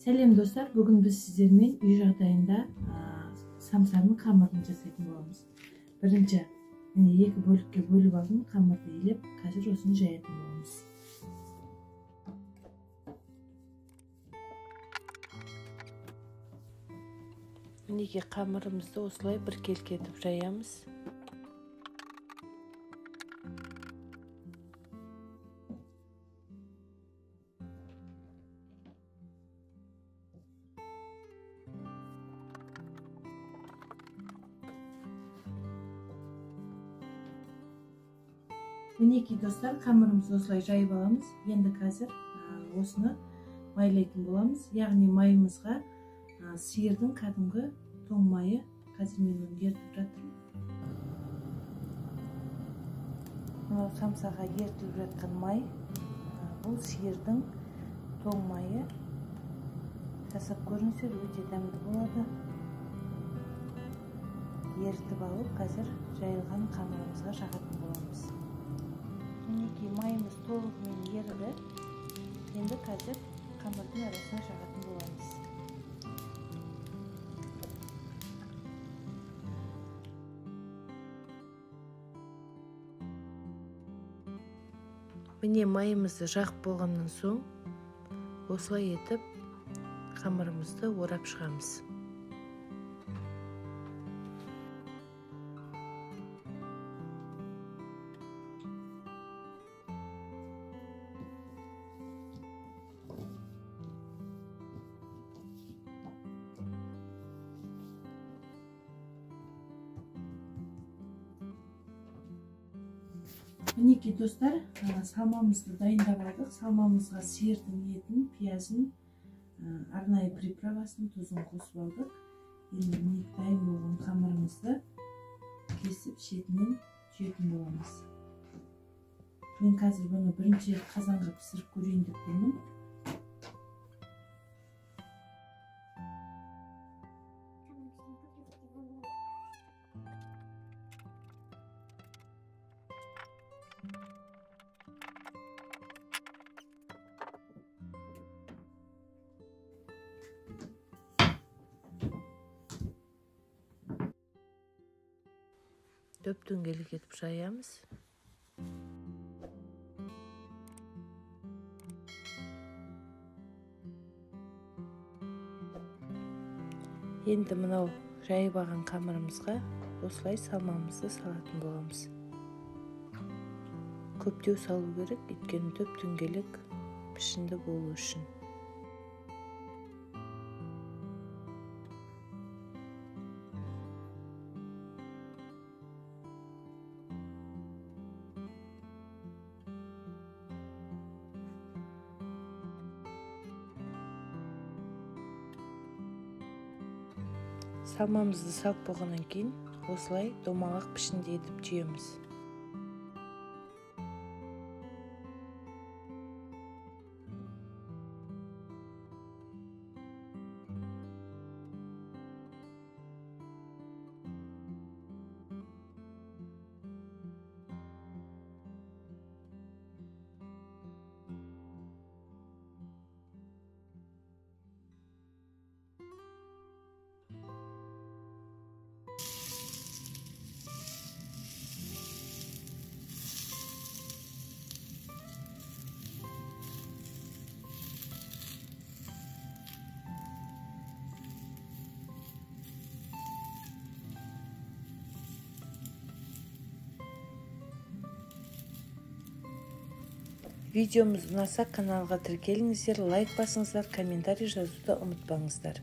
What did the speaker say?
Сәлем достар, бүгін біз сіздермен үй жағдайында самсаның қамырын жасайтын боламыз. Бірінші, міне екі бөлікке бөліп алдым, қамырды илеп, қазір осыны жаятын боламыз. Мінекей қамырымызды осылай біркелкі етіп жаямыз. Мінекей достар, қамырымызды осылай жайып аламыз. Енді қазір осыны майлайтын боламыз. Яғни майымызға сиырдың кәдімгі тоң майы, қазір мен оны ерітіп жатырмын. Мынау самсаға ерітіліп жатқан май, бұл сиырдың тоң майы. Жасап көріңіздер, өте дәмді болады. Ерітіп алып, қазір жайылған қамырымызға жағатын боламыз. Мінекей майымыз толығымен еріді. Енді қазір қамырдың арасына жағатын боламыз. Міне майымызды жағып болғаннан соң осылай етіп қамырымызды орап шығамыз. Мінекей достар, салмамызды дайындап алдық. Салмамызға сиырдың етін, пиязын, арнайы приправасын, тұзын қосып алдық. Енді міне дайын болған қамырымызды кесіп шетінен түйетін боламыз. Мен қазір бұны бірінші рет қазанға пісіріп көрейін деп тұрмын. Дөп-дөңгелек етіп жаямыз. Енді мынау жайып алған қамырымызға осылай салмамызды салатын боламыз. Көптеу салу керек, өйткені дөп-дөңгелек пішінді болу үшін. Салмамызды салып болғаннан кейін осылай домалақ пішінде етіп түйеміз. Видеомыз ұнаса каналға тіркеліңіздер, лайк басыңыздар, комментарий жазуды ұмытпаңыздар.